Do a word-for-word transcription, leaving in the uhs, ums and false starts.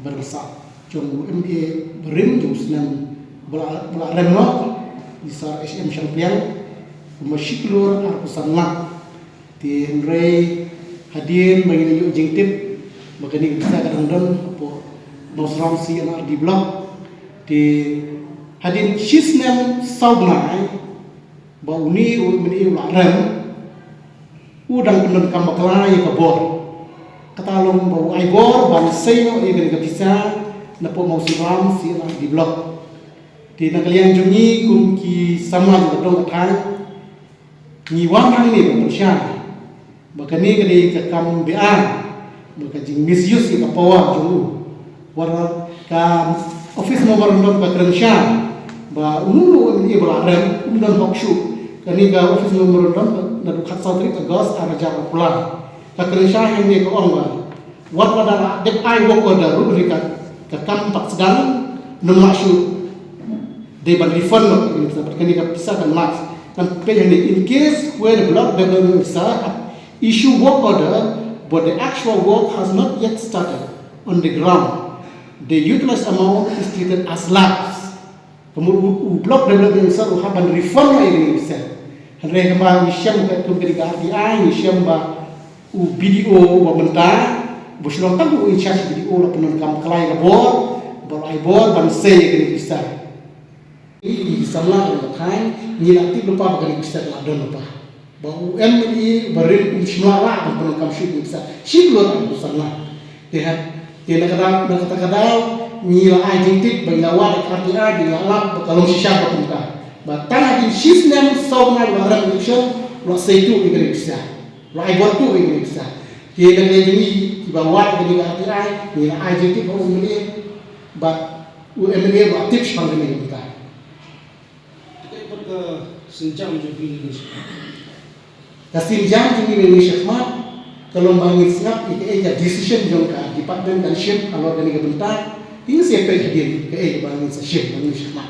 Bad sa jong u MLA barim jong u snem ba la, ba la rem noh, i Sir H M Shangpliang, kumba shi klur arphew san lak. Te hynrei hadien ba ngi la ïoh jingtip ba kane ka pisa ka dang don hapoh Mawsynram C and RD Block. Te hadien shisnem saw bnai ba une u MLA u la rem, u dang pyndonkam bakla ïa ka bor. Kata long ba u ai bor ban sei noh ïa kane ka pisa napoh Mawsynram C and RD Block. Te na ka liang jong ngi kum ki samla jong ka dong ka thaiñ, ngi wan hangne ban pynshai ba kane ka dei ka kam be-aiñ, ba ka jing misuse ïa ka power jong u. Wat la ka office memorandum ka kren shai ba uno uno u MLA ba la rem um don hok shuh. Kane ka office memorandum naduh khatsaw tarik August ar hajar arphew lai ka kren shai hangne, ka ong ba wat lada la dep ai work order ruh, ri ka, ka kam pat sdang, ym lah shuh. Dei ban refund noh ïa kane ka pisa, bad kane ka pisa kan lapse. Kan peit hangne, in case where the block development officer have issued work order but the actual work has not yet started on the ground, the utilized amount is treated as lapse. Kumba u, u block development officer u hap ban refund noh ïa kane ka pisa. Hynrei kumba ngi shem ka kum kane ka RTI, ngi shem ba u BDO ba mynta, ba shu long tang u in charge BDO la pyndonkam bakla ïa ka bor, ba la ai bor ban sei ïa kane ka pisa. Ngi ki samla jong ka thaiñ ngi la tip lypa ba kane ka pisa ka la don lypa. Ba u MLA barim um shym la lah ban pyndonkam shuh ïa kane ka pisa. Shi klur arphew san lak. Te ha, te na kata, na kata ka daw ngi la ai jingtip, ba ngi la wad ïa ka RTI, ba ngi la lap ba ka long shisha ba kumta. Ba tang hadien shisnem saw bnai ba la rem election, la sei tuh ïa kane ka pisa. La ai bor tuh ïa kane ka pisa. Te na ka liang jong ngi kiba wad ïa kane ka RTI, ngi la ai jingtip ha u MLA, bad u MLA u la tip shaphang kane ka bynta. Kaei pat ka sienjam jong phi lane shakhmat? Ka sienjam jong ngi lane shakhmat ka long ba ngin sngap ïa kaei ka decision jong ka department kan shim halor kane ka bynta. Te ngin sa peit hadien kaei kaba ngin sa shim lane shakhmat.